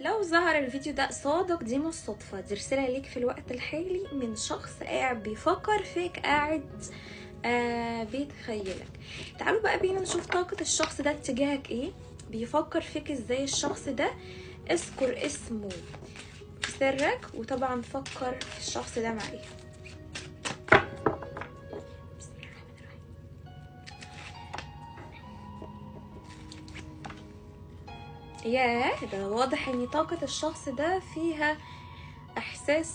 لو ظهر الفيديو ده قصادك دي مش صدفة، دي رسالة ليك في الوقت الحالي من شخص قاعد بيفكر فيك، قاعد بيتخيلك. تعالوا بقى بينا نشوف طاقة الشخص ده اتجاهك ايه، بيفكر فيك ازاي الشخص ده. اذكر اسمه في سرك، وطبعا فكر في الشخص ده معايا. بسم الله الرحمن الرحيم. ياه، ده واضح ان طاقة الشخص ده فيها احساس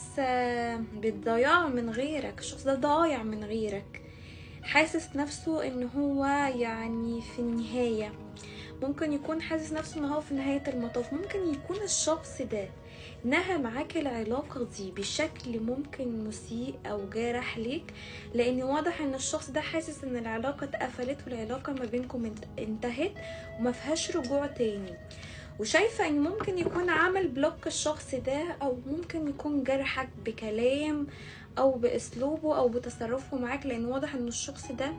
بالضياع من غيرك. الشخص ده ضايع من غيرك، حاسس نفسه ان هو يعني في النهاية، ممكن يكون حاسس نفسه ان هو في نهاية المطاف. ممكن يكون الشخص ده نهى معاك العلاقة دي بشكل ممكن مسيء او جارح ليك، لان واضح ان الشخص ده حاسس ان العلاقة اتقفلت والعلاقة ما بينكم انتهت وما فيهاش رجوع تاني. وشايفة ان ممكن يكون عمل block الشخص ده، او ممكن يكون جرحك بكلام او باسلوبه او بتصرفه معاك، لان واضح ان الشخص ده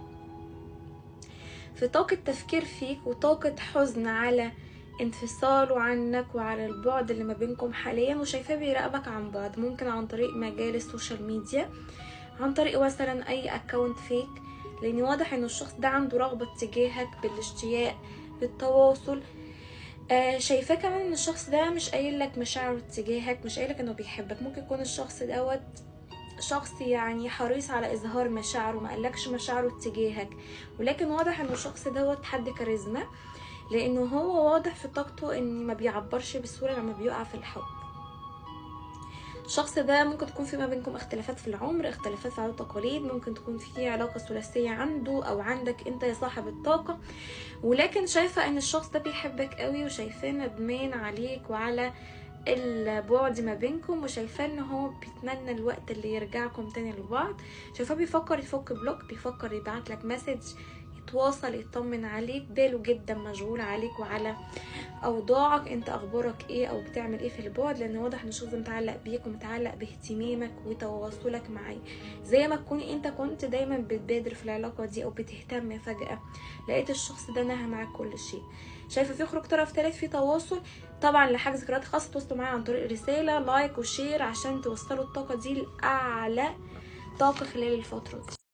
في طاقة تفكير فيك وطاقة حزن على انفصاله عنك وعلى البعد اللي ما بينكم حاليا. وشايفاه بيراقبك عن بعد، ممكن عن طريق مجال ال social media، عن طريق مثلا اي account fake، لان واضح ان الشخص ده عنده رغبة تجاهك بالاشتياق بالتواصل. شايفاه كمان ان الشخص ده مش قايل لك مشاعره تجاهك، مش قايل لك انه بيحبك. ممكن يكون الشخص دوت شخص يعني حريص على اظهار مشاعره، ما قالكش مشاعره تجاهك، ولكن واضح ان الشخص دوت حد كاريزما، لانه هو واضح في طاقته ان ما بيعبرش بسهولة لما بيقع في الحب. الشخص ده ممكن تكون في ما بينكم اختلافات في العمر، اختلافات في عادات وتقاليد، ممكن تكون في علاقة ثلاثية عنده او عندك انت يا صاحب الطاقة، ولكن شايفه ان الشخص ده بيحبك قوي، وشايفاه ندمان عليك وعلى البعد ما بينكم، وشايفاه ان هو بيتمنى الوقت اللي يرجعكم تاني لبعض. شايفاه بيفكر يفك block، بيفكر يبعت لك message، يتواصل، يطمن عليك، باله جدا مشغول عليك وعلى اوضاعك، انت اخبارك ايه او بتعمل ايه في البعد، لان واضح ان الشخص متعلق بيك ومتعلق باهتمامك وتواصلك معاه. زي ما تكون انت كنت دايما بتبادر في العلاقة دي او بتهتم، فجاة لقيت الشخص ده نهى معاك كل شيء. شايفه في خروج طرف ثالث، في تواصل. طبعا لحجز قراءات خاصة تواصلوا معايا عن طريق رسالة، like و share، عشان توصلوا الطاقة دي لاعلى طاقة خلال الفترة دي.